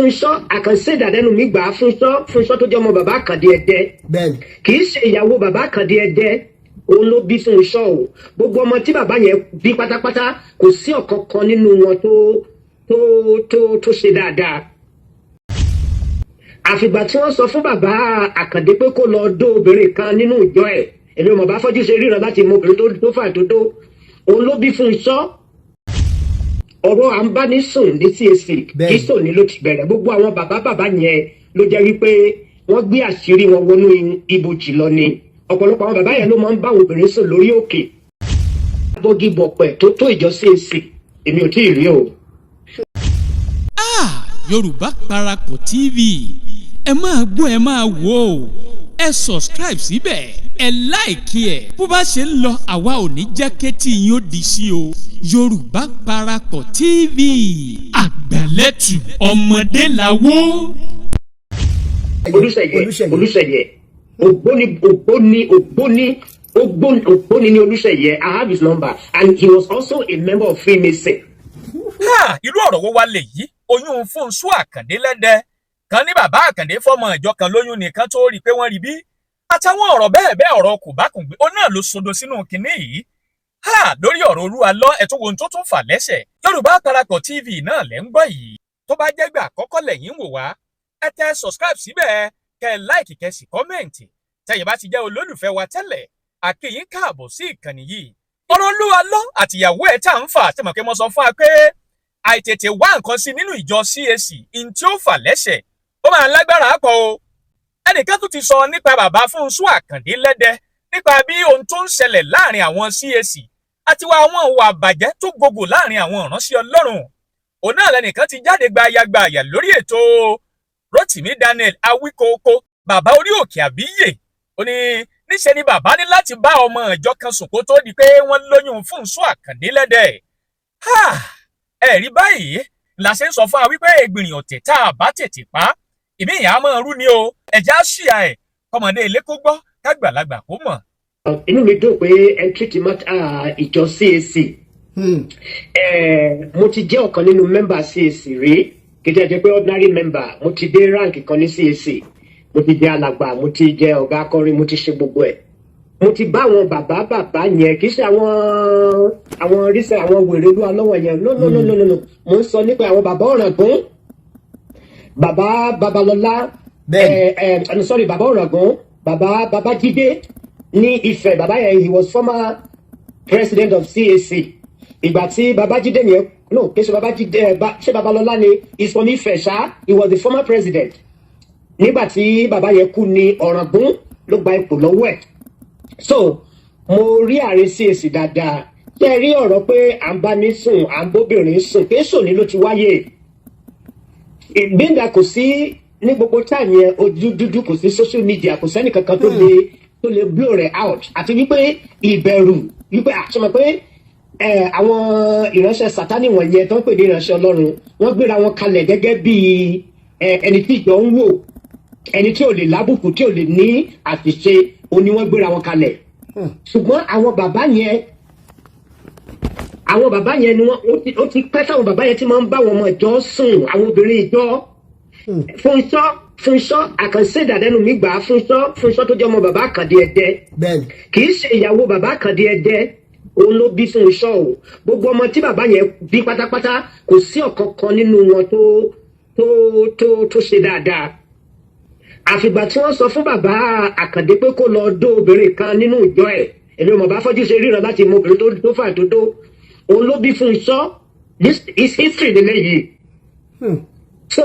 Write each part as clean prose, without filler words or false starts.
Fúnṣọ́, I can say that ẹnu mi gbà á. Fúnṣọ́ tó jẹ́ ọmọ bàbá Àkàndé Ẹdẹ, kì í ṣe ìyàwó bàbá Àkàndé Ẹdẹ òun ló bí Fúnṣọ́ o. Gbogbo ọmọ tí bàbá yẹn bí pátápátá, kò sí ọ̀kankan nínú wọn tó ṣe dáadáa, àfìgbà tí wọ́n sọ fún bàbá Àkàndé pé kó lọ dó obìnrin kan nínú ìjọ ẹ̀. Èmi ò mọ̀ bá fọ́jú ṣe ríran láti mọ obìnrin tó fà tó dó. Òun ló bí Fúnṣọ́. Ọ̀rọ̀ à ń bá ní sùn ní CAC kí sòní ló ti bẹ̀rẹ̀. Gbogbo àwọn bàbá bàbá yẹn ló jẹ́ wípé wọ́n gbé àṣírí wọn wọnú ibojì lọ ni. Ọ̀pọ̀lọpọ̀ àwọn bàbá yẹn ló máa ń bá àwọn obìnrin sùn lórí òkè. Bọ́gì bọ̀pẹ̀ tó tó ìjọ CAC, èmi ò tí ì rí o. Ah, Yorùbá Parapọ̀ TV, ẹ máa gbọ́, ẹ máa wò ó. Ẹ subscribe síbẹ̀, ẹ like ẹ̀. Bó bá ṣe ń lọ, àwa ò ní jẹ́ kétí yín ó di sí o. Yorùbá Parapọ̀ TV, àgbàlẹ́tù ọmọdé làwọ́. Olùṣeyẹ, Olùṣeyẹ, ògbóni, ògbóni, ògbóni, ògbóni, ògbóni ní Olùṣeyẹ. I have his number and he was also a member of Freemason. Irú ọ̀rọ̀ wo wá lè yí? Oyún Fúnṣọ́ Àkàndé lẹ́dẹ kan ní bàbá Àkàndé fọmọ ìjọ kan lóyún nìkan tó rí i pé wọ́n rí bí, àtàwọn ọ̀rọ̀ bẹ́ẹ̀ bẹ́ẹ̀, ọ̀rọ̀ kò bá kùn gbé ó náà ló sodo sínú kinní yìí. Ha, lórí ọ̀rọ̀ Olúwa lọ ẹ̀tún wo tó tún fà lẹ́sẹ̀. Yorùbá Parapọ̀ TV náà lẹ́ ń gbọ́ yìí. Tó bá jẹ́ gbà àkọ́kọ́ lẹ́yìn wò wá, ẹ tẹ subscribe síbẹ̀, kẹ́ ẹ like, kẹ́ ẹ sì comment. Tẹ̀yin bá ti jẹ́ olólùfẹ́ wa tẹ́lẹ̀, a kí yín káàbọ̀ sí ìkànnì yìí. Ọ̀rọ̀ Olúwa lọ àtìyàwó ẹ̀ tá à ń fà tẹ̀mọ̀ pé mo sọ fún wa pé àìtètè wá nǹkan sí nínú ìjọ CAC in tí ó fà lẹ́sẹ̀, ó máa lágbára pọ̀ o. Ẹnìkan tún ti sọ nípa bàbá Fúnṣọ́ Àkàndé lẹ́dẹ, nípa bí ohun tó ń ṣẹlẹ̀ láàrin àwọn CAC àti wá àwọn ìwà àbàjẹ́ tó gogò láàrin àwọn ìránṣẹ́ Ọlọ́run. Òun náà lẹnìkan ti jáde gbayagbaya lórí ètò Rotimi Daniel Awíkókó, bàbá orí òkè àbíyè. Ó ní níṣẹ́ ni bàbá ní láti bá ọmọ ìjọ kan sùn kó tó di pé wọ́n lóyún Fúnṣọ́ Àkàndé lẹ́dẹ̀. Ẹ̀rí báyìí la ṣe ń sọ fún wa wípé ègbìnrìn ọ̀tẹ̀, tá a bá tètè pa ìmí ìyá máa rú ni o. Ẹ̀já ṣìyà ẹ̀, kọ́mọdé ilé kó gbọ́, kágbàlagbà kó mọ̀. Inú mi dùn pé ẹ treat matter ìjọ CAC. Mo ti jẹ́ ọ̀kan nínú member CAC rí, kì í jẹ́ pé ordinary member. Mo ti dé rank kan ní CAC, mo ti jẹ́ alàgbà, mo ti jẹ́ ọ̀gá akọrin, mo ti ṣe gbogbo ẹ̀. Mo ti bá àwọn bàbá bàbá yẹn, kì í ṣe àwọn ríṣẹ́ àwọn wèrè olúwa lọ́wọ́ yẹn. No, no, no, no, no, mo ń sọ nípa àwọn bàbá Ọ̀ràngún, bàbá Babalọ́lá, ẹ ẹ sorry, bàbá Ọ̀ràngún, bàbá Babájídé ní Ifẹ̀. Bàbá yẹn, he was former president of CAC. Ìgbà tí Babájídé yẹn, no, kì í ṣe Babájídé, ẹ ṣé Babalọ́lá ni, is from Ifẹ̀ ṣá. He was the former president. Nígbà tí bàbá yẹn kú ní Ọ̀ràngún ló gba ipò lọ́wọ́ ẹ̀. So mo rí ààrẹ CAC dáadáa. Ṣé ẹ rí ọ̀rọ̀ pé à ń bá ní sùn, à ń bóbìnrin sùn, kí sòní ló ti wáyé. Ìgbéǹda kò sí ní gbogbo time yẹn, ojú dúdú, kò sí social media, kò sẹ́ni kankan tó lè blow rẹ̀ out, àti wípé ìbẹ̀rù wípé àṣọmọ pé àwọn ìránṣẹ́ Sátánì wọ̀nyẹn tó ń pè ní ìránṣẹ́ Ọlọ́run, wọ́n gbéra wọn kalẹ̀ gẹ́gẹ́ bí ẹni tí ìjọ ń wò, ẹni tí ò lè lábùkù, tí ò lè ní àṣìṣe, òun ni wọ́n gbéra wọn kalẹ̀. Ṣùgbọ́n àwọn bàbá yẹn ni wọ́n, ó ti pẹ́ táwọn bàbá yẹn ti máa ń bá àwọn ọmọ ìjọ sùn, àwọn obìnrin ìjọ. Fúnṣọ́, Fúnṣọ́, I can say that ẹnu mi gbà á. Fúnṣọ́, Fúnṣọ́ tó jẹ́ ọmọ bàbá Àkàndé Ẹdẹ, kì í ṣe ìyàwó bàbá Àkàndé Ẹdẹ òun ló bí Fúnṣọ́ o. Gbogbo ọmọ tí bàbá yẹn bí pátápátá, kò sí ọ̀kankan nínú wọn tó ṣe dáadáa, àfìgbà tí wọ́n sọ fún bàbá Àkàndé pé kó lọ dó obìnrin kan nínú ìjọ ẹ̀. Èmi ò mọ̀ bá fọ́jú ṣe ríran láti mọ obìnrin tó fà tó dó. Òun ló bí Fúnṣọ́. This is history lélẹ́yìí. So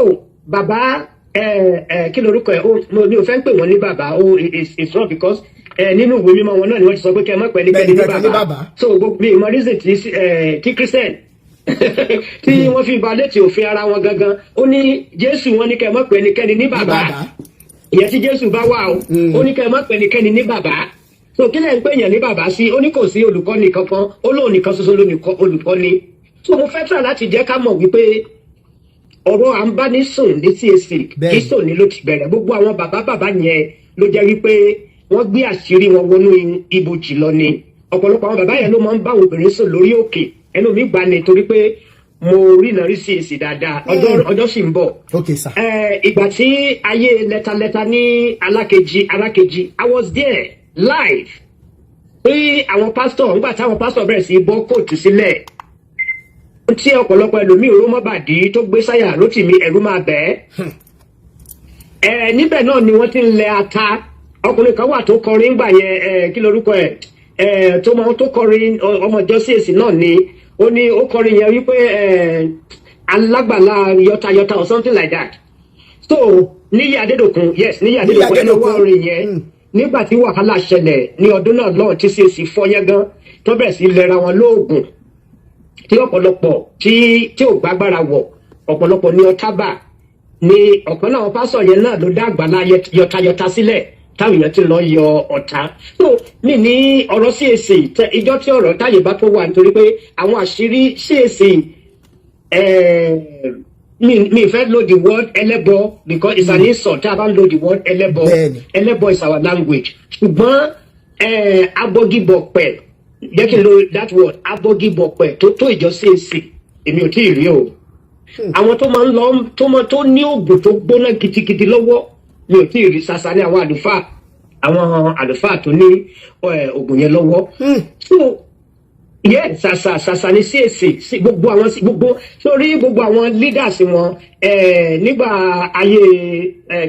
bàbá ẹ ẹ kí lorúkọ ẹ? Ó mo ní o fẹ́ ń pè wọ́n ní bàbá. Ó it's wrong because nínú ìwé mímọ́ wọn náà ni wọ́n ti sọ pé kẹ́ ẹ má pẹ́ nípẹ́ ní Bẹ́ẹ̀ni, bàbá. So gbogbo mi ìmọ̀ reason tí Christian tí wọ́n fi violate òfin ara wọn gangan. Ó ní Jésù wọn ní kẹ́ ẹ má pẹ́ ẹnikẹ́ni ní bàbá. Ìyẹn tí Jésù bá wà o. Ó ní kẹ́ ẹ má pẹ́ ẹnikẹ́ni ní bàbá. So kí lẹ́ ń pè yàn ní bàbá sí? Ó ní kò sí olùkọ́ni kankan, ó lóun nìkan ṣoṣo lónìí olùkọ́ni. So mo fẹ́ try láti jẹ́ ká mọ̀ wípé ọ̀rọ̀ à ń bá ní sùn ní CAC kí sòní ló ti bẹ̀rẹ̀. Gbogbo àwọn bàbá bàbá yẹn ló jẹ́ wípé wọ́n gbé àṣírí wọn wọnú ibojì lọ ni. Ọ̀pọ̀lọpọ̀ àwọn bàbá yẹn ló máa ń bá àwọn obìnrin sùn lórí òkè. Ẹnu mi gbà ní torí pé Mo rí náà rí CAC dáadáa. Ọjọ́ ọjọ́ sì ń bọ̀. Ok sir. Ìgbà tí ayé lẹ́talẹ́ta ní Alákejì, Alákejì, I was there live pé àwọn pásítọ̀, ńgbà táwọn pásítọ̀ bẹ̀rẹ̀ sí í bọ́ kóòtù sílẹ̀, tí ọ̀pọ̀lọpọ̀ ẹlòmíì ró mọ́bàdí tó gbé sáyà, Rótìmí, ẹ̀rú máa bẹ́ẹ̀. Ẹ níbẹ̀ náà ni wọ́n ti ń lẹ ata. Ọkùnrin kan wà tó kọrin ńgbà yẹn, ẹ kí lorúkọ ẹ, ẹ tó máa tó kọrin, ọmọ ìjọ CAC náà ni. Ó ní ó kọrin yẹn wípé ẹ alágbàlá yọtayọta or something like that. So Níyì Adédòkun, yes, Níyì Adédòkun, ẹni wá orin yẹn. Nígbà tí wàhálà ṣẹlẹ̀ ní ọdún náà lọ́hùn, tí CAC fọ́ yẹn gan, tó bẹ̀rẹ̀ sí lẹ́ra wọn lóògùn, tí ọ̀pọ̀lọpọ̀ tí ò gbàgbára wọ̀, ọ̀pọ̀lọpọ̀ ní ọ̀tá bà ní ọ̀kan náà. Pásọ̀ yẹn náà ló dá àgbàlá yọtayọta sílẹ̀ táwọn èèyàn ti lọ yọ ọ̀tá. So mi ní ọ̀rọ̀ CAC ìjọ tí ọ̀rọ̀ táyè bá tó wà, nítorí pé àwọn àṣírí CAC, mi fẹ́ lo the word ẹlẹ́bọ because it's an insult tá a bá ń lo the word ẹlẹ́bọ. Ẹlẹ́bọ is our language, ṣùgbọ́n abọ́gibọ̀pẹ̀, jẹ́ kí n lo that word, abọ́gibọ̀pẹ̀ tó ìjọ CAC, èmi ò tí ì rí o. Àwọn tó máa ń lọ, tó máa tó ní oògùn tó gbóná gidigidi lọ́wọ́, mi ò tí ì rí. Sasa ní àwọn àlùfáà, àwọn àlùfáà tó ní oògùn yẹn lọ́wọ́. So yeah, sasa sasa ní CAC sí gbogbo àwọn sí gbogbo sórí gbogbo àwọn leaders wọn nígbà ayé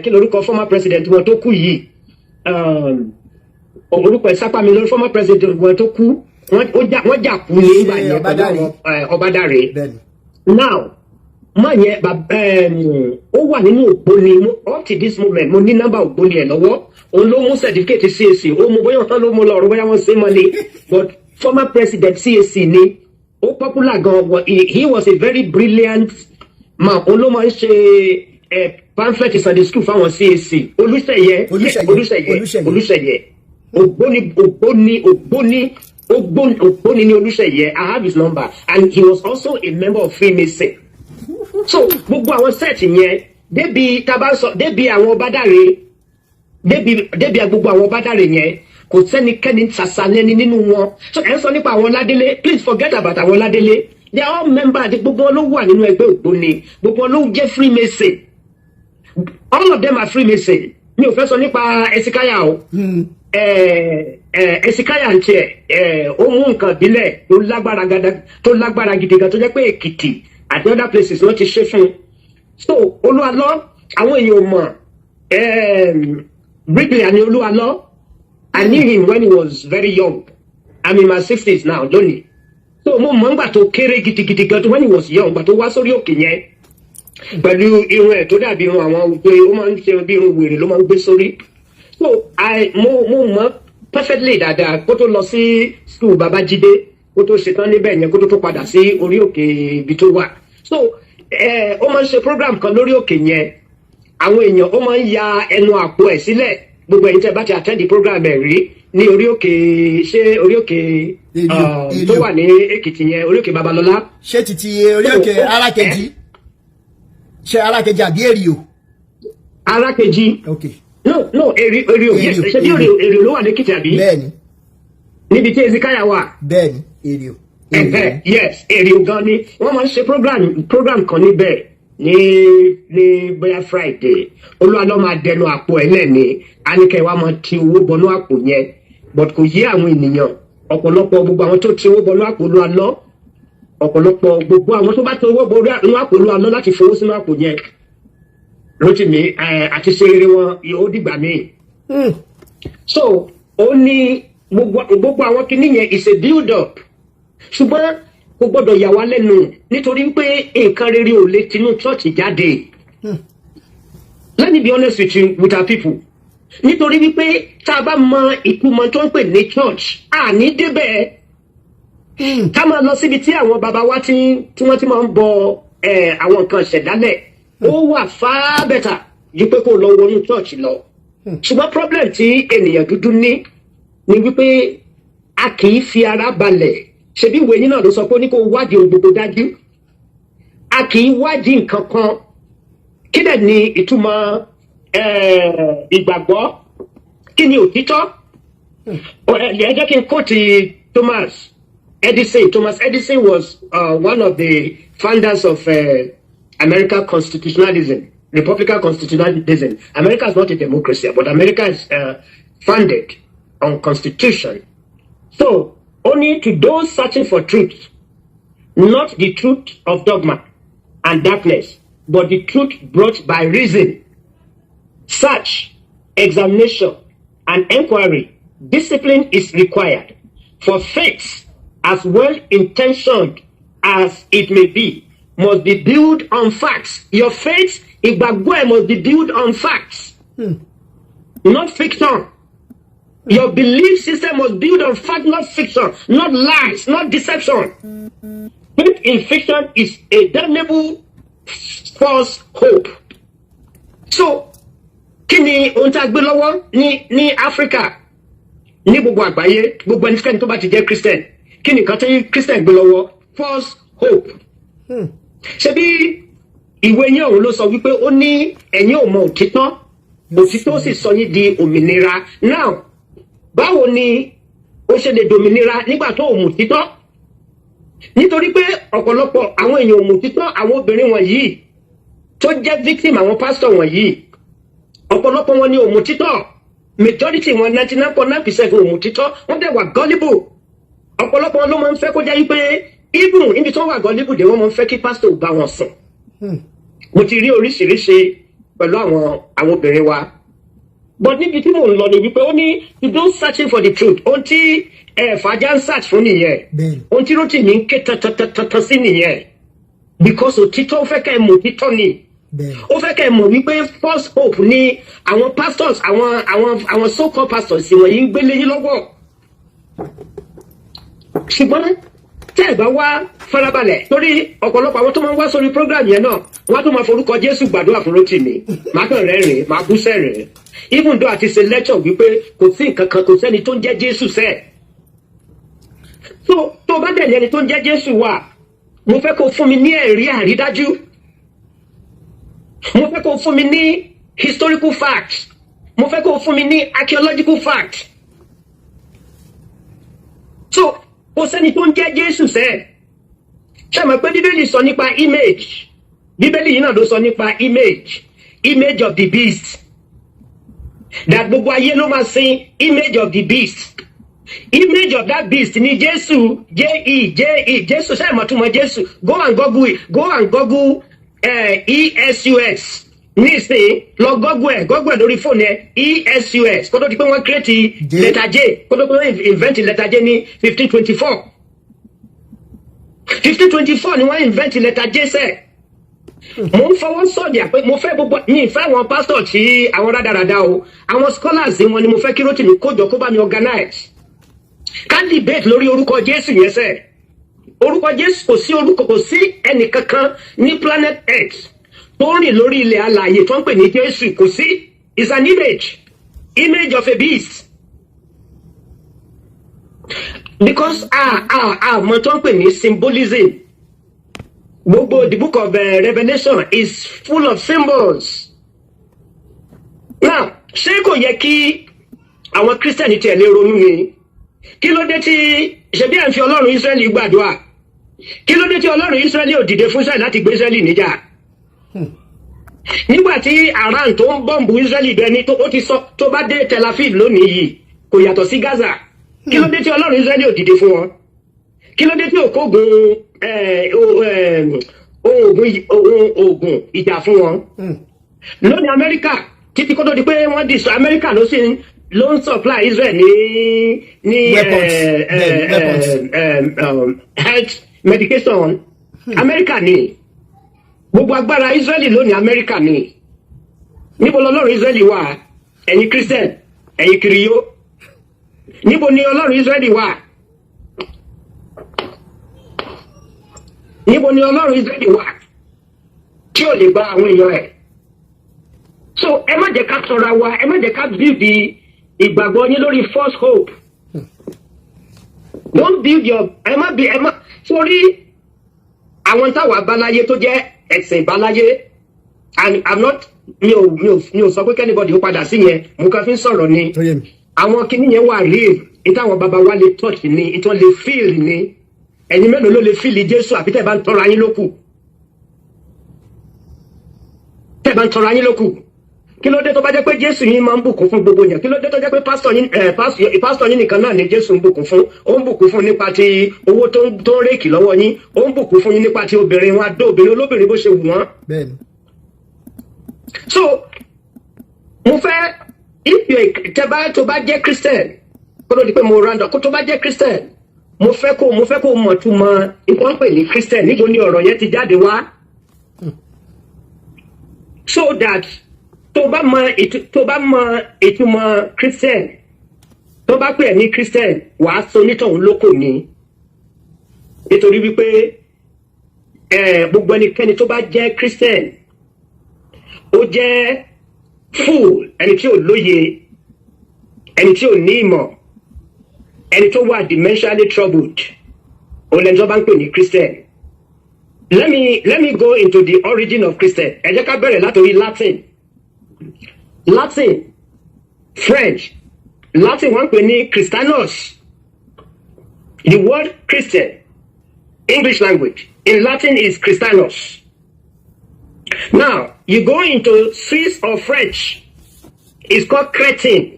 kí lorúkọ former president wọn tó kú yìí? Orúkọ ẹ̀ sápá mi lórí. Former president wọn tó kú, wọ́n jà kú ní ìgbà yẹn pẹ̀lú àwọn Ọbádáre. Now má yẹn, ó wà nínú ògbóni. Up to this moment, mo ní nọ́mbà ògbóni ẹ̀ lọ́wọ́. Òun ló mú certificate CAC, ó mú, bóyá wọn ló mú lọ ọ̀rọ̀, bóyá wọ́n ṣe mọ́ ni, but former president CAC ni. Ó popular gan. He was a very brilliant man. Òun ló máa ń ṣe pamphlet Sunday school fáwọn CAC. Olùṣeyẹ. Olúṣèyẹ. Olùṣeyẹ, Olùṣeyẹ. Ògbóni, ògbóni, ògbóni, ògbóni, ògbóni ni Olùṣeyẹ. I have his number and he was also a member of Freemason. So gbogbo àwọn set yẹn, débi tábà sọ, débi àwọn Ọbádàre, débi gbogbo àwọn Ọbádàre yẹn, kò sẹ́nikẹ́ni sàṣàlẹ́ni nínú wọn. So ẹ̀ ń sọ nípa àwọn Ládélé, please forget about àwọn Ládélé. They are all members. Gbogbo wọn ló wà nínú ẹgbẹ́ ògbóni, gbogbo wọn ló jẹ́ Freemason. All of them are Freemason. Mi ò fẹ́ sọ nípa Ẹsikaya o. Ẹsikaya ń tiẹ̀, ó mú nǹkan ìbílẹ̀ tó lágbára gada, tó lágbára gidi gan, tó jẹ́ pé Èkìtì àti other places wọ́n ti ṣe fún un. So Olúwalọ́, àwọn èèyàn mọ̀, bricklayer ni Olúwalọ́. I knew him when he was very young. I'm in my 60s now lónìí. So mo mọ̀ nígbà tó kéré gidigidi gan, when he was young, gbà tó wá sórí òkè yẹn pẹ̀lú irun ẹ̀ tó dàbí irun àwọn pé ó máa ń ṣe bí irun wèrè ló máa ń gbé sórí. So I mo mọ̀ perfectly dáadáa kó tó lọ sí school Babájídé, kó tó ṣetán níbẹ̀ yẹn, kó tó padà sí orí òkè ibi tó wà. So ó máa ń ṣe program kan lórí òkè yẹn. Àwọn èèyàn, ó máa ń ya ẹnu àpò ẹ̀ sílẹ̀. Gbogbo ẹ̀yin tẹ́ bá ti attend the program ẹ̀ rí ní orí òkè, ṣé orí òkè tó wà ní Èkìtì yẹn, orí òkè Babalọlá. Ṣé títí orí òkè Arákejì? Ṣé Arákejì àbí Èrìò? Arákejì. Ok. No, Èrìò, yes. Ṣé bí Èrìò ló wà ní Èkìtì àbí? Bẹ́ẹ̀ni. Níbi tí Ezekiah wà. Bẹ́ẹ̀ni, Èrìò. Yes, Èrìò gan ni. Wọ́n máa ń ṣe program kan níbẹ̀ ní bóyá Friday. Olúwa máa dẹnu àpò ẹ̀ lẹ́ni, àníkẹ́ wa máa ti owó bọnú àpò yẹn, but kò yé àwọn ènìyàn. Ọ̀pọ̀lọpọ̀ gbogbo àwọn tó ti owó bọnú àpò Olúwa lọ, ọ̀pọ̀lọpọ̀ gbogbo àwọn tó bá ti owó bọnú àpò Olúwa lọ láti fowó sínú àpò yẹn, Rótìmí, àti ṣe rere wọn yóò dìgbà míì. So ó ní gbogbo àwọn kinní yẹn is a build up, ṣùgbọ́n kò gbọ́dọ̀ yà wá lẹ́nu nítorí pé nǹkan rere ò lè tinú church jáde. Let me be honest with you, with our people, nítorí wípé tá a bá mọ ìtumọ̀ tó ń pè ní church, à ní débẹ̀ ká máa lọ síbi tí àwọn baba wa tí wọ́n ti máa ń bọ àwọn nǹkan ìṣẹ̀dálẹ̀. Ó wà far better ju pé kó lọ wọnú church lọ. Ṣùgbọ́n problem tí ènìyàn dúdú ní ni wípé a kì í fi ara balẹ̀. Ṣebí ìwé yín náà ló sọ pé ó ní kó wádìí ohun gbogbo dájú. A kì í wádìí nǹkan kan. Kí dẹ̀ ni ìtumọ̀ ìgbàgbọ́? Kí ni òtítọ́? Ẹ jẹ́ kí n quote Thomas Edison. Thomas Edison was one of the founders of American constitutionalism, Republican constitutionalism. America is not a democracy, but America is founded on constitution. So only to those searching for truth, not the truth of dogma and darkness, but the truth brought by reason, search, examination, and inquiry, discipline is required. For faith, as well intentioned as it may be, must be built on facts. Your faith, ìgbàgbọ́ ẹ̀, must be built on facts, not fiction. Your belief system must build on fact, not fiction, not lies, not deception. Faith in fiction is a damnable false hope. So, kí ni ohun tí a gbé lọ́wọ́ ní Áfíríkà, ní gbogbo àgbáyé, gbogbo ẹnikẹ́ni tó bá ti jẹ́ Christian? Kí ni nǹkan tí Christian gbé lọ́wọ́? False hope. Ṣebí ìwé yín ọ̀hún ló sọ wípé ó ní ẹ̀yin ò mọ òtítọ́, òtítọ́ sì sọ yín di òmìnira? Now, báwo ni ó ṣe lè dòmìnira nígbà tó ò mọ̀ òtítọ́? Nítorí pé ọ̀pọ̀lọpọ̀ àwọn èèyàn ò mọ̀ òtítọ́. Àwọn obìnrin wọ̀nyí tó jẹ́ victim àwọn pásítọ̀ wọ̀nyí, ọ̀pọ̀lọpọ̀ wọn ni ò mọ̀ òtítọ́. Majority wọn, 99.9% ò mọ̀ òtítọ́. Wọ́n dẹ̀ wà gullible. Ọ̀pọ̀lọpọ̀ wọn ló máa ń fẹ́ kó jẹ́ wípé even níbi tí wọ́n wà gullible dé, wọ́n máa ń fẹ́ kí pásítọ̀ bá wọn sùn. Mo ti rí oríṣiríṣi pẹ̀lú àwọn obìnrin wa. But níbi tí mò ń lọ ni wípé ó ní you don't searching for the truth. Ohun tí ẹ fàájà ń search fún nìyẹn. Ohun tí Rótìmí ń ké tantantantan sí nìyẹn, because òtítọ́, ó fẹ́ kẹ́ ẹ mọ̀ òtítọ́ ni. Ó fẹ́ kẹ́ ẹ mọ̀ wípé false hope ni àwọn pastors, àwọn so called pastors wọ̀nyí ń gbélé yín lọ́wọ́. Ṣùgbọ́n tẹ́ ẹ̀ bá wá farabalẹ̀, torí ọ̀pọ̀lọpọ̀ àwọn tó máa ń wá sórí program yẹn náà, wọ́n á tún máa forúkọ Jésù gbàdúrà fún Rótìmí. Màá kàn rẹ́rìn, màá bú sẹ́rìn, even though àti ṣe lecture wípé kò sí nǹkan kan, kò sẹ́ni tó ń jẹ́ Jésù sẹ́ẹ̀. So tó o bá dẹ̀ ní ẹni tó ń jẹ́ Jésù wà, mo fẹ́ kó fún mi ní ẹ̀rí àrídájú, mo fẹ́ kó fún mi ní historical facts, mo fẹ́ kó fún mi ní archaeological facts. So kò sẹ́ni tó ń jẹ́ Jésù sẹ́ẹ̀. Ṣé mọ̀ pé Bíbélì sọ nípa image? Bíbélì yìí náà ló sọ nípa image, image of the beast, that gbogbo ayé ló máa sin image of the beast. Image of that beast ni Jésù, J E J E, Jésù. Ṣé mọ̀ túmọ̀ Jésù? Go and google it. Go and google ESUS nísìnyí. Lọ google ẹ, google ẹ lórí fóònù ẹ, ESUS. Kó tó di pé wọ́n create J. letter J, kó tó di pé wọ́n invent letter J ní 1524. 1524 ni wọ́n invent letter J sẹ́ẹ̀. Mo ń fọwọ́ sọ̀dí pé mo fẹ́ gbogbo mi ìfẹ́ àwọn pásítọ̀ tí àwọn rádaràda o. Àwọn scholars wọn ni mo fẹ́ kí Rótìmí kójọ, kó bá mi organize, ká debate lórí orúkọ Jésù yẹn sẹ́ẹ̀. Orúkọ Jésù, kò sí orúkọ, kò sí ẹnìkankan ní planet Earth tó ń rìn lórí ilẹ̀ alààyè tó ń pè ní Jésù. Kò sí. Is an image, image of a beast, because a mọ tó ń pè ní symbolism. Gbogbo the book of Revelation is full of symbols. Now, ṣé kò yẹ kí àwọn Christian tiẹ̀ lè ronú ni? Kí ló dé tí, ṣebí ẹ̀ ń fi Ọlọ́run Israẹli gbàdúrà, kí ló dé tí Ọlọ́run Israẹli ò dìde fún Israẹli láti gbé Israẹli níjà nígbà tí Iran tó ń bọ́ǹbù Israẹli bẹ́ẹ̀ ni tó ó ti sọ tó bá dé Tel Aviv lónìí yìí, kò yàtọ̀ sí Gaza? Kí ló dé tí Ọlọ́run Israẹli ò dìde fún wọn? Kí ló dé tí òkógun ohun oògùn ìjà fún wọn lónìí? Amẹ́ríkà, títí kó tó di pé wọ́n di sọ, Amẹ́ríkà ló sì ló ń supply Israel ní Weapons. Bẹ́ẹ̀ni, weapons. Health medication. Amẹ́ríkà ni gbogbo agbára Israeli lónìí. Amẹ́ríkà ni. Níbo lọ́lọ́run Israeli wà? Ẹ̀yin Christian, ẹ̀yin kiriyó, níbo ni Ọlọ́run Israeli wà? Níbo ni Ọlọ́run Israeli wà tí ò lè gba àwọn èèyàn ẹ̀? So ẹ má jẹ́ ká sọra wa, ẹ má jẹ́ ká build ìgbàgbọ́ yín lórí false hope. Don't build your, ẹ má bí, ẹ má sórí àwọn táwa báláyé tó jẹ́ ẹ̀sìn ìbáláyé. And I'm not, mi ò sọ pé kí anybody ó padà sí yẹn. Mo kàn fi ń sọ̀rọ̀ ni. Tó yé mi. Àwọn kinní yẹn wà real, ní táwọn baba wa lè touch ni, ní tí wọ́n lè feel ni. Ẹ̀yin mélòó ló lè feel Jésù? Àbí tẹ́ bá ń tọrọ ayín lókù? Tẹ́ bá ń tọrọ ayé lókù. Kí ló dé tó bá jẹ́ pé Jésù yín máa ń bùkún fún gbogbo yẹn? Kí ló dé tó jẹ́ pé pásítọ̀ yín nìkan náà ni Jésù ń bùkún fún? Ó ń bùkún fún nípa ti owó tó ń réèkì lọ́wọ́ yín. Ó ń bùkún fún yín nípa ti obìnrin wọn, adó obìnrin olóbìnrin bó ṣe wù wọ́n. So mo fẹ́, if you tẹ bá tó bá jẹ́ Christian, kó ló di pé mo round up, kó tó bá jẹ́ Christian, mo fẹ́ kó mọ̀ túmọ̀ nǹkan pè ní Christian, níbo ni ọ̀rọ̀ yẹn ti jáde wá, so that tó bá mọ ìtumọ̀ Christian, tó bá pè ẹ́ ní Christian, wàá sọ onítọ̀hún lóko ní, nítorí wípé gbogbo ẹnikẹ́ni tó bá jẹ́ Christian, ó jẹ́ fool, ẹni tí ò lóye, ẹni tí ò ní ìmọ̀, ẹni tó wà dementially troubled, òun lẹni tó bá ń pè ní Christian. Let me go into the origin of Christian. Ẹ jẹ́ ká bẹ̀rẹ̀ látòrí Latin, French. Latin, wọ́n ń pè ní Christianus. The word Christian, English language, in Latin is Christianus. Now you go into Swiss or French, it's called Cretin.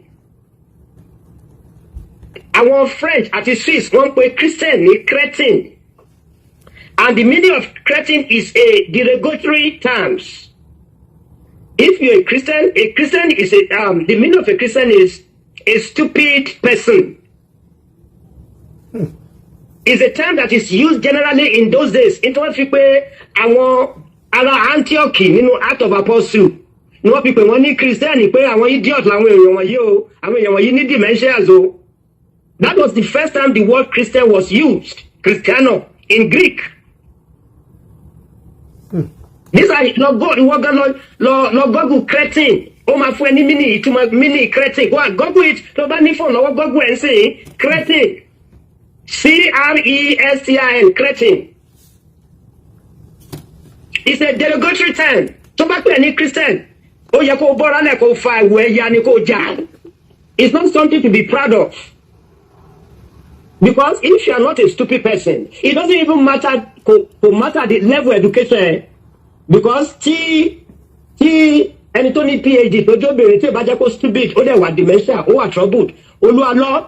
Àwọn French àti Swiss, wọ́n ń pè Christian ní cretin, and the meaning of cretin is a derogatory terms. If you're a Christian, a Christian is a the meaning of a Christian is a stupid person. Is a term that is used generally in those days. Nítorí wọ́n fi pé àwọn ará Antioch nínú Act of Apostle ni wọ́n fi pè wọ́n ní Christian, pé àwọn idiot làwọn èèyàn wọ̀nyí o, àwọn èèyàn wọ̀nyí ní dementias o. That was the first time the word Christian was used, Christiano, in Greek. Nígbà lọ go, ìwọ gan lọ Google cretin, ó máa fún ẹ ní meaning, ìtumọ̀ meaning cretin. Go and Google it. Tó bá ní fóònù lọ́wọ́, Google ẹ̀ ń sìn, cretin, C-R-E-S-T-I-N, cretin. It's a derogatory term. Tó bá pè é ní Christian, ó yẹ kó o bọ́ra lẹ̀, kó o fa ìwẹ̀ ẹ̀yà ni, kó o jà. It's not something to be proud of. Because if you are not a stupid person, it doesn't even matter, kò matter the level education, because tí ẹni tó ní PhD tó jóbìnrin, tí ì bá jẹ́ kó stupid, ó dẹ̀ wà dementia, ó wà troubled. Olúwalọ́,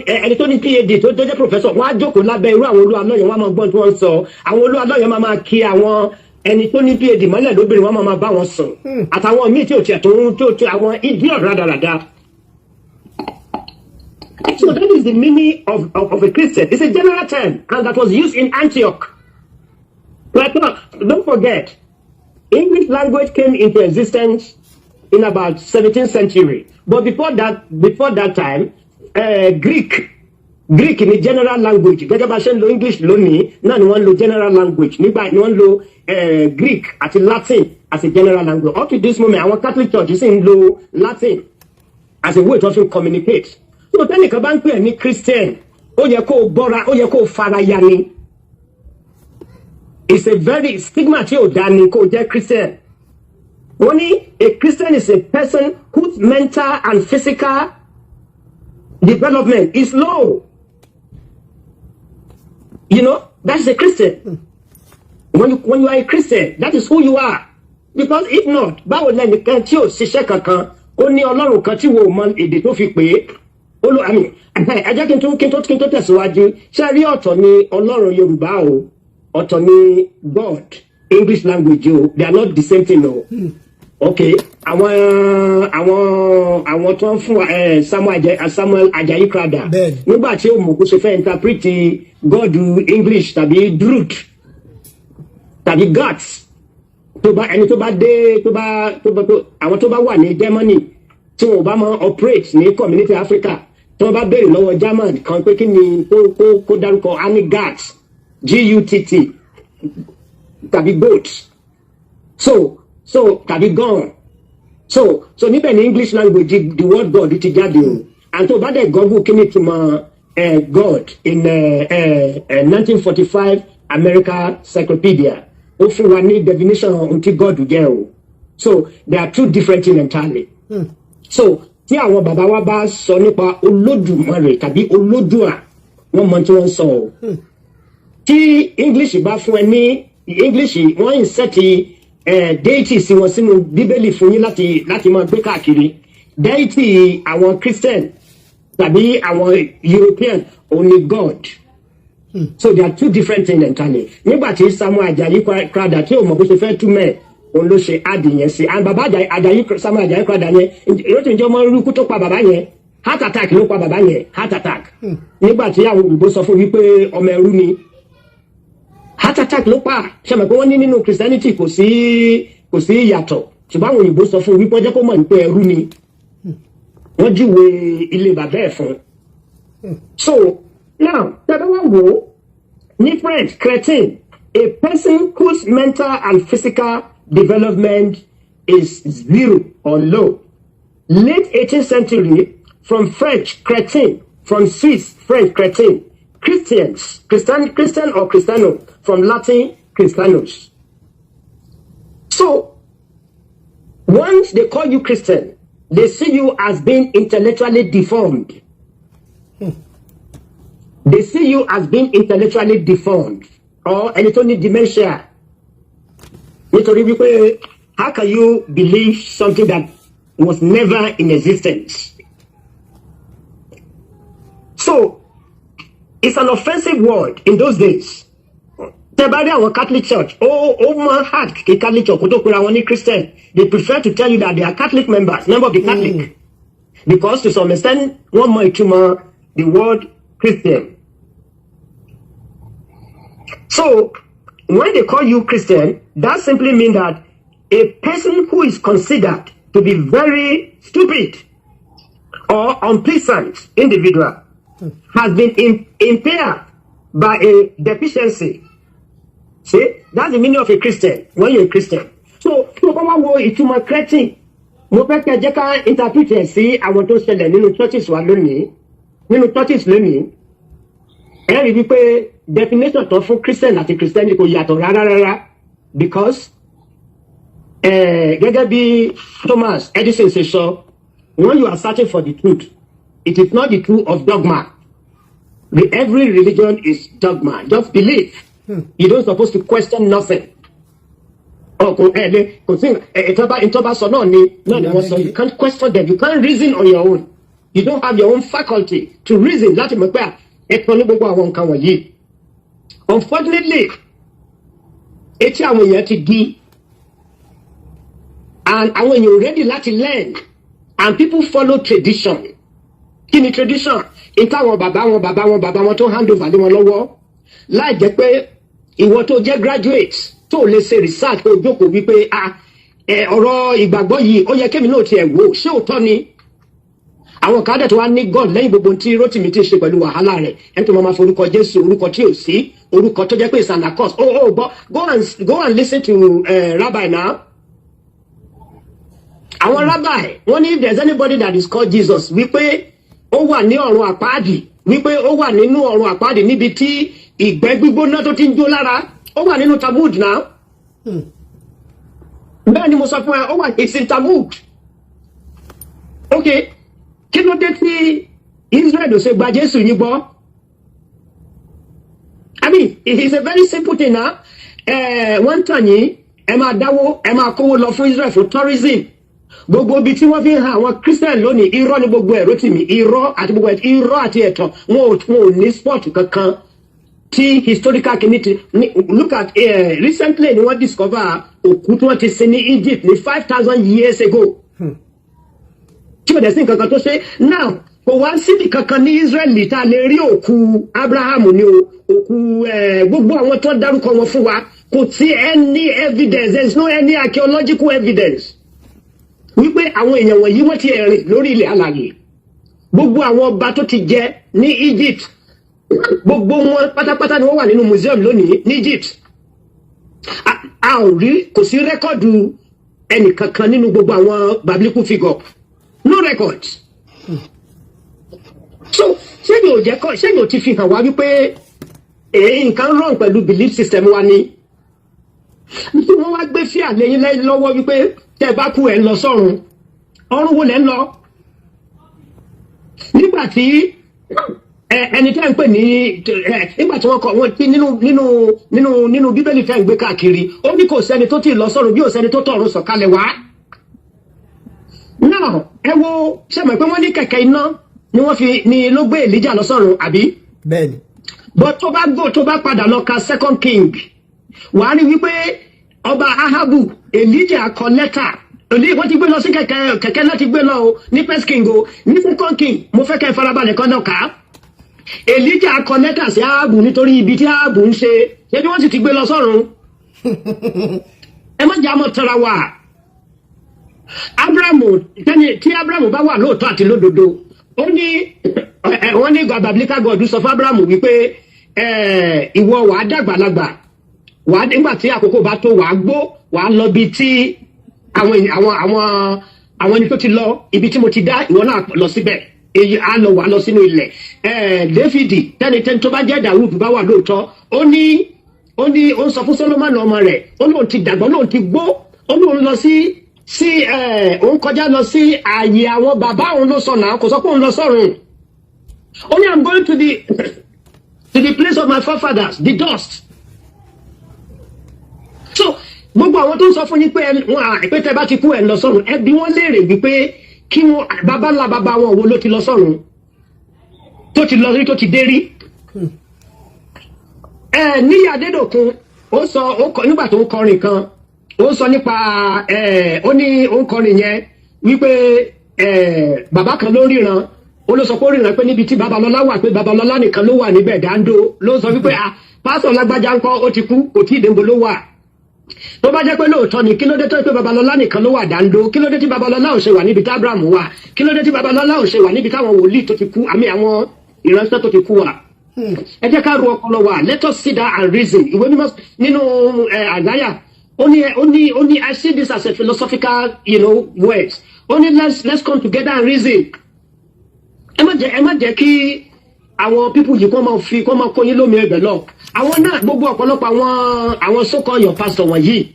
ẹni tó ní PhD tó jẹ́ professor, wọ́n á jókòó lábẹ́ irú àwọn Olúwalọ́ yẹn, wọ́n á máa gbọ́n tí wọ́n ń sọ. Àwọn Olúwalọ́ yẹn máa máa kí àwọn ẹni tó ní PhD mọ́lẹ̀ lóbìnrin, wọ́n máa máa bá wọn sùn, àtàwọn míì tí ò tiẹ̀ tó ń tó àwọn idiot rádaràda. So that is the meaning of a Christian. It's a general term, and that was used in Antioch. But don't forget, English language came into existence in about 17th century. But before that time, Greek ni general language. Gẹ́gẹ́ bá ṣe ń lo English lónìí náà ni wọ́n ń lo general language. Nígbà ni wọ́n ń lo Greek àti Latin as a general language. Up to this moment, àwọn Catholic Church sì ń lo Latin as a way to also communicate. So tẹ́nìkan bá ń pè é ní Christian, ó yẹ kó o bọ́ra, ó yẹ kó o fara ya ni. It's a very stigma tí ò dá ni kó o jẹ́ Christian. Wọ́n ní a Christian is a person whose mental and physical development is low. That's a Christian. When you are a Christian, that is who you are. Because if not, báwo lẹ́nìkan tí ò ṣiṣẹ́ kankan, ó ní Ọlọ́run kan tí wo mọ èdè tó fi pè é. Olú àmì, ẹ jẹ́ kí n tó tẹ̀síwájú. Ṣé rí, ọ̀tọ̀ ni Ọlọ́run Yorùbá o, ọ̀tọ̀ ni God English language o. They are not the same thing o. Ok, àwọn tó ń fún wa, Samuel Ajayi Crowther, nígbà tí ó mọ̀ kó ṣe fẹ́ interpret God English tàbí Druid tàbí Gods, tó bá ẹni tó bá dé, tó bá tó bá tó àwọn tó bá wà ní Germany, tí wọn ò bá máa operate ní community Africa, tí wọn bá béèrè lọ́wọ́ German kan pé kí ni kó dárúkọ, á ní Guts, Gutt, tàbí goat, so tàbí gone. So níbẹ̀ ní English language the word God ti jáde o. And tó bá dẹ̀ Google kí ni túmọ̀ God in 1945 America Encyclopedia, ó fún wa ní definition ohun tí God jẹ́ o. So they are two different things entirely. So tí àwọn bàbá wa bá sọ nípa Olódùmarè tàbí Olódùà, wọ́n mọ tí wọ́n ń sọ o. Tí English bá fún ẹ ní English, wọ́n insert Deity sí wọn sínú Bíbélì fún yín láti máa gbé káàkiri. Deity àwọn Christian tàbí àwọn European òun ni God. So they are two different things entirely. Nígbà tí Samuel Ajayi Crowther, tí ò mọ̀ bó ṣe fẹ́ túmọ̀ ẹ̀, òun ló ṣe add yẹn sí. And bàbá Ajayi, Samuel Ajayi Crowther yẹn, yóò tún jẹ́ ọmọ irúkú tó pa bàbá yẹn. Heart attack ló pa bàbá yẹn, heart attack. Nígbà tí àwọn òyìnbó sọ fún wípé ọmọ ẹrú ni, heart attack ló pa. Ṣe mọ̀ pé wọ́n ní nínú Christianity kò sí ìyàtọ̀, ṣùgbọ́n àwọn òyìnbó sọ fún wípé wọ́n jẹ́ kó mọ̀ wípé ẹrú ni. Wọ́n júwe ilé bàbá ẹ̀ fún. So now, tẹ́lẹ̀ wá wò ó ní French, cretin, a person whose mental and physical development is zero or low. Late 18th century, from French cretin, from Swiss French cretin, Christians, Christian, Christian or Cristiano, from Latin Christianus. So once they call you Christian, they see you as being intellectually deformed. They see you as being intellectually deformed or ẹni tó ní dementia. Nítorí wípé, how can you believe something that was never in existence? So it's an offensive word in those days. Tẹ́ bá rí àwọn Catholic Church, ó máa hard kí Catholic Church kó tó pera wọn ní Christian. They prefer to tell you that they are Catholic members, member of the Catholic, because to some extent wọ́n mọ ìtumọ̀ the word Christian. So when they call you Christian, that simply means that a person who is considered to be very stupid or unpleasant individual has been impaired by a deficiency. See, that's the meaning of a Christian when you're a Christian. So, tó bá wá wo ìtumọ̀ cretin, mo fẹ́ kẹ́ jẹ́ ká interpret ẹ̀ sí àwọn tó ṣẹlẹ̀ nínú churches wa lónìí. Nínú churches lónìí, ẹ rí wípé definition tó fún Christian àti Christianity kò yàtọ̀ rárá rárá, because gẹ́gẹ́ bí Thomas Edison ṣe sọ, when you are searching for the truth, it is not the truth of dogma. Every religion is dogma. Just believe. You don't supposed to question nothing. Ọkùn ẹ lé kò sí ìtọ́ba sọ náà ni wọ́n sọ. You can't question them. You can't reason on your own. You don't have your own faculty to reason láti mọ̀ pé ẹ̀tọ́ ní gbogbo àwọn nǹkan wọ̀nyí. Unfortunately, etí àwọn èèyàn ti di and àwọn èèyàn ready láti learn, and people follow tradition. Kí ni tradition? Ìtàwọn bàbá wọn, bàbá wọn, bàbá wọn tó hand over lé wọn lọ́wọ́, láì jẹ́ pé ìwọ tó jẹ́ graduate tó lè ṣe research, kó jókòó wípé, ah, ẹ ọ̀rọ̀ ìgbàgbọ́ yìí, ó yẹ kémi náà tiẹ̀ wò, ṣé òótọ́ ni? Àwọn kan dẹ̀ tó wá ní God lẹ́yìn gbogbo tí Rotimi ti ṣe pẹ̀lú wàhálà rẹ̀, ẹni tó máa forúkọ Jésù, orúkọ tí ò sí, orúkọ tó jẹ́ pé it's an accost. Oh, gbọ́, go and listen to rabbi now. Àwọn rabbi wọ́n ní if there is anybody that is called Jesus, wípé ó wà ní ọ̀run àpáàdì, wípé ó wà nínú ọ̀run àpáàdì níbi tí ìgbẹ́ gbígbóná tó ti ń jó lára. Ó wà nínú Talmud náà. Bẹ́ẹ̀ ni mo sọ fún ẹ, ó wà, it's in Talmud. Ok, kí ló dé tí Israel ò ṣe gba Jésù yín gbọ́? I mean, it's a very simple thing now. Wọ́n ń tàn yín, ẹ máa dáwó, ẹ máa kówó lọ fún Israel fún tourism. Gbogbo ibi tí wọ́n fi ń han àwọn Christian lónìí, irọ́ ni gbogbo ẹ̀, Rótìmí, irọ́ àti gbogbo ẹ̀, irọ́ àti ẹ̀tàn. Wọn ò ní spot kankan tí historical community. Look at recently ni wọ́n discover òkú tí wọ́n ti sin ní Egypt ní 5,000 years ago, tí o dẹ̀ sí nǹkan kan tó ṣe. Now, kò wá síbi kankan ní Israeli tá a lè rí òkú Abraham ní o, òkú gbogbo àwọn tó dárúkọ wọn fún wa. Kò sí any evidence, there is no any archaeological evidence wípé àwọn èèyàn wọ̀nyí wọ́n ti rìn lórí ilẹ̀ alàyè. Gbogbo àwọn ọba tó ti jẹ ní Egypt, gbogbo wọn pátápátá ni wọ́n wà nínú museum lónìí ní Egypt. A ò rí, kò sí record ẹnìkankan nínú gbogbo àwọn biblical figure, no records. So ṣéyìn ò jẹ́ kọ́, ṣéyìn ò ti fi hàn wá wípé èyí nǹkan wrong pẹ̀lú belief system wa ni tí wọ́n wá gbé fíà lẹ́yìn lọ́wọ́ wípé tẹ́ ẹ bá kú, ẹ̀ ń lọ sọ́run? Ọ̀run wo lẹ́ ń lọ nígbà tí Ẹni tẹ́ ń pè ní nígbà tí wọ́n kọ wọ́n tí nínú Bíbélì tẹ́ ń gbé káàkiri, ó ní kò sẹ́ni tó ti lọ sọ́run bí ò sẹ́ni tó tọ̀run sọ̀kalẹ̀ wá. Now, ẹ wo, ṣe mọ̀ pé wọ́n ní kẹ̀kẹ́ iná ni wọ́n fi ni ló gbé Èlíjà lọ sọ́run, àbí? Bẹ́ẹ̀ni. But tó bá go, tó bá padà lọ ka Second King, wàá rí wípé ọba Ahabu, Elijah kọ lẹ́tà. Wọ́n ti gbé lọ sí kẹ̀kẹ́ láti gbé lọ o ní First King o. Ní Second King, mo fẹ́ kẹ́ ẹ farabalẹ̀ kọ́ náà kà á. Elijah kọ lẹ́tà sí Ahabu nítorí ibi tí Ahabu ń ṣe. Ṣé bí wọ́n sì ti gbé lọ sọ́run? Ẹ má jẹ́ àmọ́ tara wa. Abrahamu tẹ́ni tí Abrahamu bá wà lóòótọ́ àti lódodo, ó ní wọ́n ní biblical God sọ fún Abrahamu wípé ìwọ wàá dàgbàlagbà, wàá nígbà tí àkókò bá tó, wàá gbó, wàá lọ bí tí àwọn ẹni tó ti lọ, ibi tí mo ti dá ìwọ náà lọ síbẹ̀. Èyí á lọ, wàá lọ sínú ilẹ̀. Dáfídì tẹ́ni tó bá jẹ́ Dàwùdù bá wà lóòótọ́, ó ní ó ń sọ fún Solomoni ọmọ rẹ̀, ó lóun ti dàgbà, ó lóun ti gbó, ó lóun lọ sí òun kọjá lọ sí ààyè àwọn bàbá òun ló sọ náà. Kò sọ pé òun lọ sọ́run. Ó ní, "I'm going to the place of my forefathers, the dust." So gbogbo àwọn tó ń sọ fún yín pé wọn pé tẹ bá ti kú, ẹ lọ sọ́run, ẹ bi wọ́n léèrè wípé kí wọn bàbá ńlá bàbá wọn wo ló ti lọ sọ́run, tó ti lọ rí, tó ti dé rí? Níyì Adédòkun, ó sọ, ó kọ nígbà tó ń kọrin kan, ó sọ nípa ó ní ó ń kọrin yẹn wípé bàbá kan ló ríran. Ó ló sọ pé ó ríran pé níbi tí Babalọlá wà, pé Babalọlá nìkan ló wà níbẹ̀ dáńdó. Ló sọ wípé, ah, pásítọ̀ lágbájá ńkọ́? Ó ti kú, kò tí ì dé, níbo ló wà? Tó bá jẹ́ pé lóòótọ́ ni, kí ló dé tó pé Babalọlá nìkan ló wà dáńdó? Kí ló dé tí Babalọlá ò ṣe wà níbi tí Abraham wà? Kí ló dé tí Babalọlá ò ṣe wà níbi táwọn wòlíì tó ti kú àmì àwọn ìránṣẹ́ tó ti kú wà? Ẹ jẹ́ ká ro ọpọlọ wa. Let us sit down and reason. Ìwé mímọ́ nínú Àìsáyà, ó ní, I see this as a philosophical words. Ó ní let's come together and reason. Ẹ má jẹ́ kí àwọn people yìí kó máa fi kó máa kó yín lómi ẹgbẹ́ lọ. Àwọn náà, gbogbo ọ̀pọ̀lọpọ̀ àwọn so-called your pastor wọ̀nyí,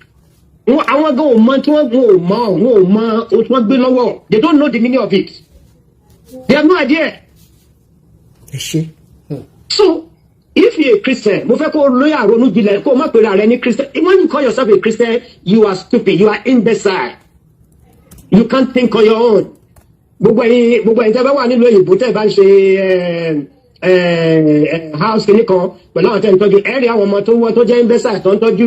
wọn àwọn gan ò mọ tí wọ́n wọn ò mọ ohun tí wọ́n gbé lọ́wọ́. They don't know the meaning of it. They have no idea. Ẹ ṣe. So if you a Christian, mo fẹ́ kó o lóye àrònú jinlẹ̀, kó o má pèrè ààrẹ ní Christian. When you call yourself a Christian, you are stupid, you are imbecile, you can't think on your own. Gbogbo ẹ̀yin tẹ́ bá wà nílùú òyìnbó, tẹ́ bá ń ṣe house kìíní kan pẹ̀lú àwọn tẹ́ ń tọ́jú, ẹ rí àwọn ọmọ tó wọ́ tó jẹ́ imbecile tó ń tọ́jú.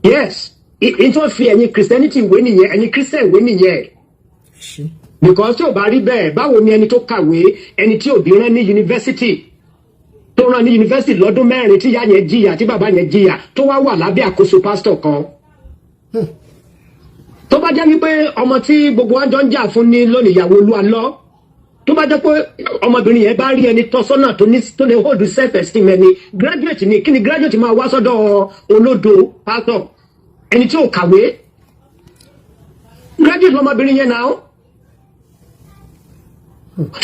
Yes, ìtọ́ tó fi ẹ̀yin Christianity wé nìyẹn, ẹ̀yin Christian wé nìyẹn. Ẹ ṣe. Because tí ò bá rí bẹ́ẹ̀, báwo ni ẹni tó kàwé, ẹni tí òbí rán ní yunifásitì, tó rán ní yunifásitì lọ́dún 4, tí ìyá yẹn jìyà, tí bàbá yẹn jìyà, tó wá wà lábẹ́ àkóso pásítọ̀ kan? Tó bá jẹ́ wípé ọmọ tí gbogbo wa jọ ń jà fún ní lónìí, ìyàwó olúwa lọ, tó bá jẹ́ pé ọmọbìnrin yẹn bá rí ẹni tọ́sọ́nà tó ní, tó lè hold self esteem, ẹni graduate ni, kí ni graduate máa wá sọ́dọ̀ olódo pásítọ̀, ẹni tí ò kàwé? Graduate lọmọbìnrin yẹn náà,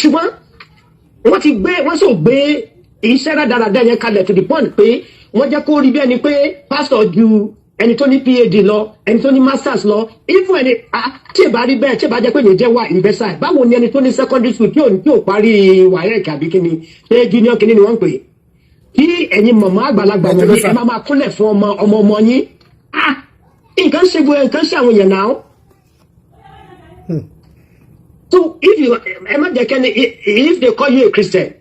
ṣùgbọ́n wọ́n ti gbé, wọ́n sì gbé iṣẹ́ rádaràda yẹn kalẹ̀ to the point pé wọ́n jẹ́ kó rí bí ẹni pé pásítọ̀ ju ẹni tó ní PhD lọ, ẹni tó ní masters lọ. Even ẹni tí ì bá rí bẹ́ẹ̀, tí ì bá jẹ́ pé yẹn jẹ́ wà imbecile, báwo ni ẹni tó ní secondary school, tí ò parí WAEC àbí kíni, ṣé junior kíni ni wọ́n ń pè é, kí ẹ̀yin mọ̀mọ́ àgbàlagbà wọ̀nyí, ẹ máa máa kúnlẹ̀ fún ọmọ ọmọ yín? Ah, nǹkan ṣe gbogbo, nǹkan ṣe àwọn èèyàn náà. So if you, ẹ má jẹ́ kẹ́ni, if they call you a Christian,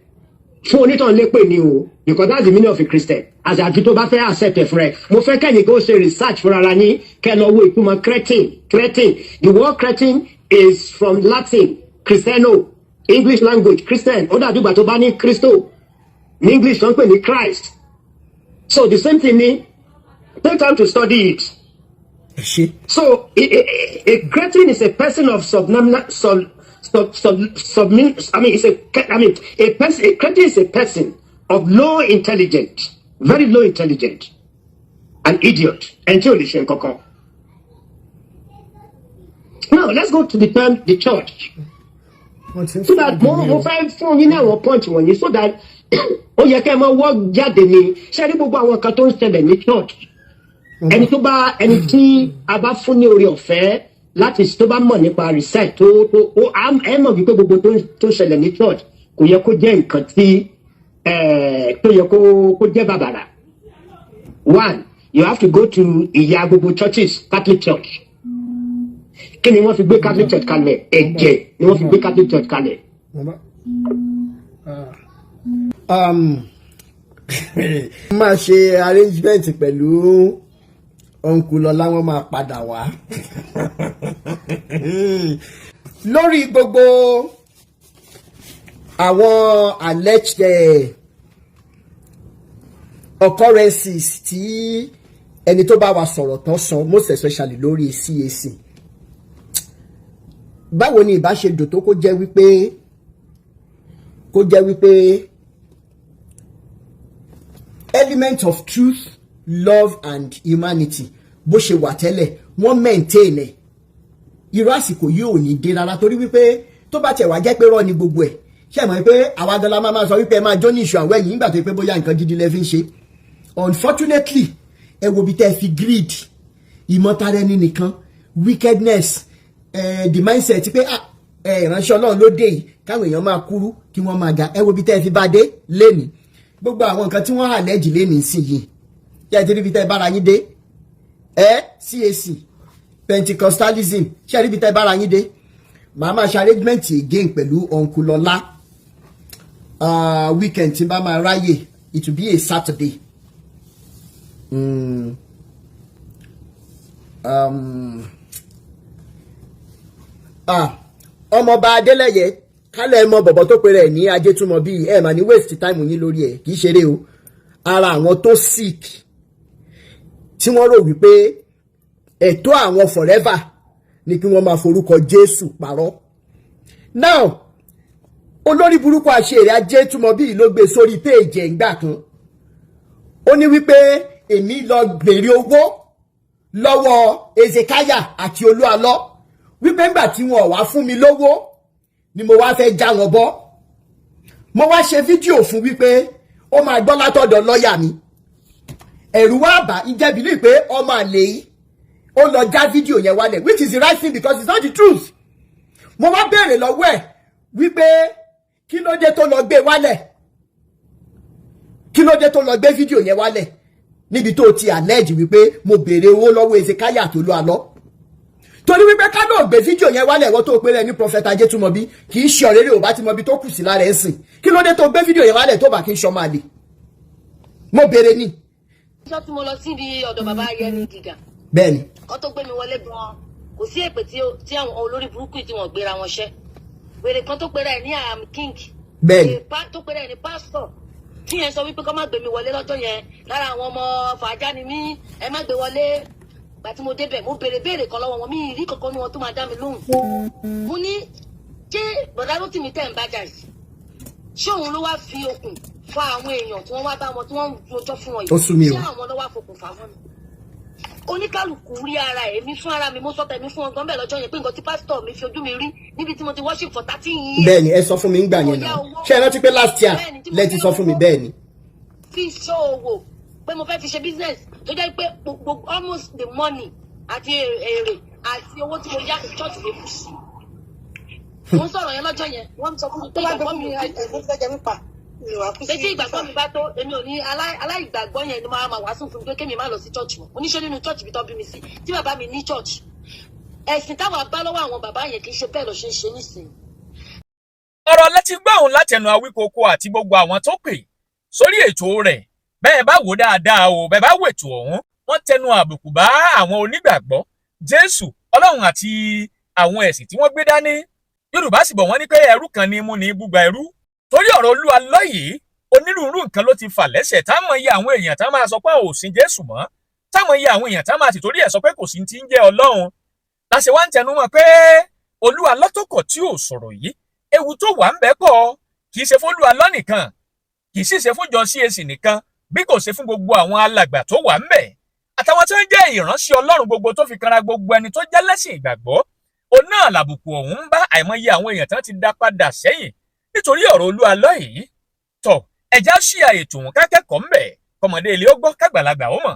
fún onítàn lé pè ní o, because that's the meaning of a Christian. As àfi tó bá fẹ́ accept ẹ̀ fún rẹ. Mo fẹ́ kẹ́yìn kó ṣe research fúnra ara yín, kẹ́ lọ wo ìtumọ̀ cretin. Cretin, the word cretin is from Latin Christiano, English language Christian. Ó dàbí ìgbà tó bá ní Christo ní English tó ń pè ní Christ. So the same thing ni. Take time to study it. Ẹ ṣe. So a cretin is a person of subnominal sub sub sub sub I mean, it's a I mean, a person, a cretin is a person of low intelligence, very low intelligent, an idiot, ẹni tí ò lè ṣe nǹkan kan. Now let's go to the term the church. Wọ́n ti ń So that mo fẹ́ fún yín ní àwọn point wọ̀nyí so that ó yẹ kẹ́ ẹ máa wọ́ jáde ní. Ṣé rí gbogbo àwọn nǹkan tó ń ṣẹlẹ̀ ní church, ẹni tó bá, ẹni tí a bá fún ní oore ọ̀fẹ́ láti tó bá mọ̀ nípa research tó ó ẹ mọ̀ wípé gbogbo tó ń ṣẹlẹ̀ ní church Kò yẹ kó jẹ́ nǹkan tí tó yẹ kó jẹ́ bàbàrà. One, you have to go to ìyá gbogbo churches, Catholic Church. Kí ni wọ́n fi gbé Catholic Church kalẹ̀? Ẹ̀jẹ̀ ni wọ́n fi gbé Catholic Church kalẹ̀. Máa ṣe arrangement pẹ̀lú Uncle Lọlá, wọn máa padà wá lórí gbogbo àwọn alleged occurrences tí ẹni tó bá wa sọ̀rọ̀ tán sọ, most especially lórí CAC. Báwo ni ìbá ṣe dùn tó kó jẹ́ wípé element of truth, love and humanity bó ṣe wà tẹ́lẹ̀, wọ́n maintain ẹ̀, irú àsìkò yìí ò ní dé rárá, torí wípé tó bá tẹ̀ wá jẹ́ pé rọ́ ni gbogbo ẹ̀, ṣe mọ̀ pé àwa gan la máa sọ wípé ẹ máa jó ní ìṣù àwẹ̀ yìí nígbà tó yẹ pé bóyá nǹkan gidi lẹ fi ń ṣe. Unfortunately, ẹ wo bí tẹ́ ẹ fi greed, ìmọ̀tara ẹni nìkan, wickedness, the mindset pé ah, ìránṣẹ́ Ọlọ́run ló dé yìí, káwọn èèyàn máa kúrú kí wọ́n máa ga. Ẹ wo bí tẹ́ ẹ fi bá dé lénìí, gbogbo àwọn nǹkan tí wọ́n allege lénìí sí yìí, ṣé ẹ ti rí bí tẹ́ ẹ bára yín dé? Ẹ CAC, Pentecostalism, ṣé ẹ rí bí tẹ́ ẹ bára yín dé? Màá máa ṣe arrangement again pẹ̀lú Uncle Lọlá weekend tí n bá máa ráyè. It will be a Saturday. Ọmọọba Adélẹ́yẹ kálẹ̀ mọ bọ̀bọ̀ tó pe rẹ̀ ní Ajétúmọ̀ bíi ẹ̀ mà ní waste time yín lórí ẹ̀, kì í ṣeré o. Ara àwọn tó sick tí wọ́n rò wípé ẹ̀tọ́ àwọn forever ni kí wọ́n máa forúkọ Jésù parọ́. Now, olórí burúkú àṣeyèrè Ajétúmọ̀ bíi ló gbé sórí péèjì ẹ̀ ńgbà kan. Ó ní wípé èmi lọ gbèrè owó lọ́wọ́ Ezekiah àti Olúalọ́, wípé ńgbà tí wọn ò wá fún mi lówó ni mo wá fẹ́ já wọn bọ́. Mo wá ṣe fídíò fún wípé ó máa gbọ́ látọ̀dọ̀ lọ́ọ̀yà mi. Ẹ̀rù wá bà ìjẹ́bìlì pé ọmọ àlè yìí ó lọ já fídíò yẹn wálẹ̀, which is the right thing because it's not the truth. Mo wá béèrè lọ́wọ́ ẹ̀ wípé kí ló dé tó lọ gbé wálẹ̀, kí ló dé tó lọ gbé fídíò yẹn wálẹ̀ níbi tó ti allege wípé mo béèrè owó lọ́wọ́ Ezekiah tó lọ àlọ́, torí wípé ká náà gbé fídíò yẹn wálẹ̀, ìwọ tó pe rẹ ní Prophet Ajétúmọ̀bí, kì í ṣe ọ̀rẹ́rẹ́ ò bá ti mọ ibi tó kù sí lára ẹ̀ sìn. Kí ló dé tó gbé fídíò yẹn wálẹ̀ tó bá kí n ṣọmọ àlè? Mo béèrè ni. Ọjọ́ tí mo lọ síbi ọ̀dọ̀ bàbá Ayẹni Gíga, Bẹ́ẹ̀ni. kó tó gbé mi wọlé gan, kò sí èpè tí àwọn olórí burúkú yìí tí wọ́n gbéra wọn ṣẹ́. Wèrè kan tó pera ẹ̀ ní "I am king", tó pera ẹ̀ ní pásítọ̀, tí yẹn sọ wípé kó má gbé mi wọlé lọ́jọ́ yẹn, lára àwọn ọmọ fàájà ni mí, ẹ má gbé wọlé. Gbà tí mo débẹ̀, mo béèrè béèrè kan lọ́wọ́ wọn, mi ì rí kankan ní wọn tó máa dá mi lóhùn. Mo ní, ṣé bọ̀dá Rótìmí tẹ̀ ń bájà yìí, ṣé òun ló wá fi okùn fa àwọn èèyàn tí wọ́n wá bá wọn tí wọ́n ń rojọ́ fún wọn yìí? Ó sú mi o. Ṣé àwọn ló wá fokùn fà wọ́n ni? Oníkálukú rí ara ẹ̀. Èmi fún ara mi, mo sọ tẹ̀mí fún ọgbọ́n bẹ́ẹ̀ lọ́jọ́ yẹn pé nǹkan tí pásítọ̀ mi fi ojú mi rí níbi tí mo ti worship for 13 years. Bẹ́ẹ̀ni, ẹ sọ fún mi ńgbà yẹn náà. Ṣé ẹ rántí pé last year lẹ ti sọ fún mi? Bẹ́ẹ̀ni. Fi ṣòwò pé mo fẹ́ fi ṣe business, tó jẹ́ pé gbogbo almost the money àti èrè àti owó tí mo yá church mi kù sí. Mo ń sọ̀rọ̀ yẹn lọ́jọ́ yẹn, wọ́n sọ fún mi pé Tó bá gbé ìgbàgbọ́ fún mi mi, ò tí ẹ̀gbọ́n fẹ́ jẹ mí pa, mi ò wá kú pé sí. tí ìgbàgbọ́ mi bá tó, èmi ò ní aláìgbàgbọ́ yẹn ni máa máa wàásù fún mi pé kémi má lọ sí church mọ́. Oníṣẹ́ nínú church bí tọ́ bí mi sí, tí bàbá mi ní church, ẹ̀sìn táwọn bá lọ́wọ́ àwọn bàbá yẹn kì í ṣe bẹ́ẹ̀ lọ ṣe ń ṣe nísìnyí. Ọ̀rọ̀ lẹ́tí gbọ́ òun látẹnu Awíkoko àti gbogbo àwọn tó pè sórí ètò rẹ̀. Bẹ́ẹ̀ bá wò dáadáa o, bẹ́ẹ̀ bá wò ètò ọ̀hún, wọ́n tẹnu àbùkù bá àwọn onígbàgbọ́, Jésù, Ọlọ́run àti àwọn ẹ̀sìn tí wọ́n gbé dání. Yorùbá sì bọ̀, wọ́n ní pé ẹrú kan ní mú ní búgba ẹrú. Torí ọ̀rọ̀ Olúwa lọ́yìí, onírúurú nǹkan ló ti fà lẹ́sẹ̀ táwọn iye àwọn èèyàn tá máa sọ pé ò sin Jésù mọ́, táwọn iye àwọn èèyàn tá máa sì torí ẹ̀ sọ pé kò sí ti ń jẹ́ Ọlọ́run. Láṣẹ wá ń tẹnu mọ́ pé Olúwa lọ́tọ̀kọ̀ tí ò sọ̀rọ̀ yìí, ewu tó wà ń bẹ pọ̀. Kì í ṣe fún Olúwa lọ́nìkan, kì í sì ṣe fún jọ CAC nìkan, bí kò ṣe fún gbogbo àwọn alàgbà tó wà ń bẹ àtàwọn tó ń jẹ́ ìránṣẹ́ Ọlọ́run gbogbo, tó fi kanra gbogbo ẹni tó jẹ́ lẹ́sìn ìgbàgbọ́. Òun náà làbùkù ọ̀hún ń bá. Àìmọye àwọn èèyàn tán ti dá padà sẹ́yìn nítorí ọ̀rọ̀ Olúwa lọ́yìí. Tọ̀ ẹ̀já ṣíà ètò òun kákẹ́kọ̀ọ́ ń bẹ̀, kọmọdé ilé ó gbọ́, kágbàlagbà ó mọ̀.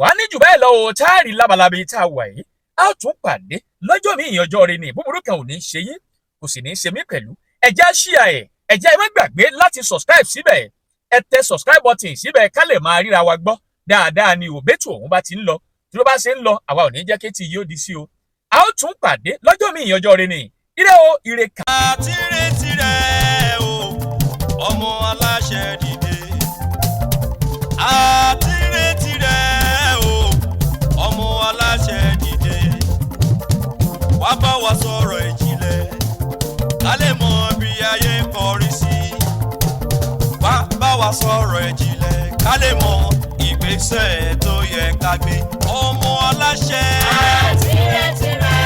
Wàá ní jù bẹ́ẹ̀ lọ o. Táàrí lábalábí tá a wà yìí, a ó tún pàdé lọ́jọ́ míì. Ọjọ́ rẹ ni búburú kan ò ní ṣe yín, kò sì ní ṣe mí pẹ̀lú. Ẹ̀já ṣíà ẹ̀. Ẹ jẹ́ ẹ má gbàgbé láti subscribe síbẹ̀. Ẹ tẹ subscribe button síbẹ̀ ká lè máa ríra wa gbọ́ dáadáa ni òbẹ́tù òun bá ti ń lọ. Tí ó bá ṣe ń lọ, àwa ò ní jẹ́ kétí yóò di sí o. A ó tún pàdé lọ́jọ́ míì, ọjọ́ rẹ ni. Ire o, ire kà. Àti retí rẹ̀ o, ọmọ aláṣẹ dìde. Àti retí rẹ̀ o, ọmọ aláṣẹ dìde. Wá bá wa sọ̀rọ̀ ìjìnlẹ̀, ká lè mọ bí ayé kọrí sí. Wá bá wa sọ̀rọ̀ ìjìnlẹ̀, ká lè mọ ìgbésẹ̀ tó yẹ ká gbé. Ọmọ aláṣẹ. Àti retí rẹ̀.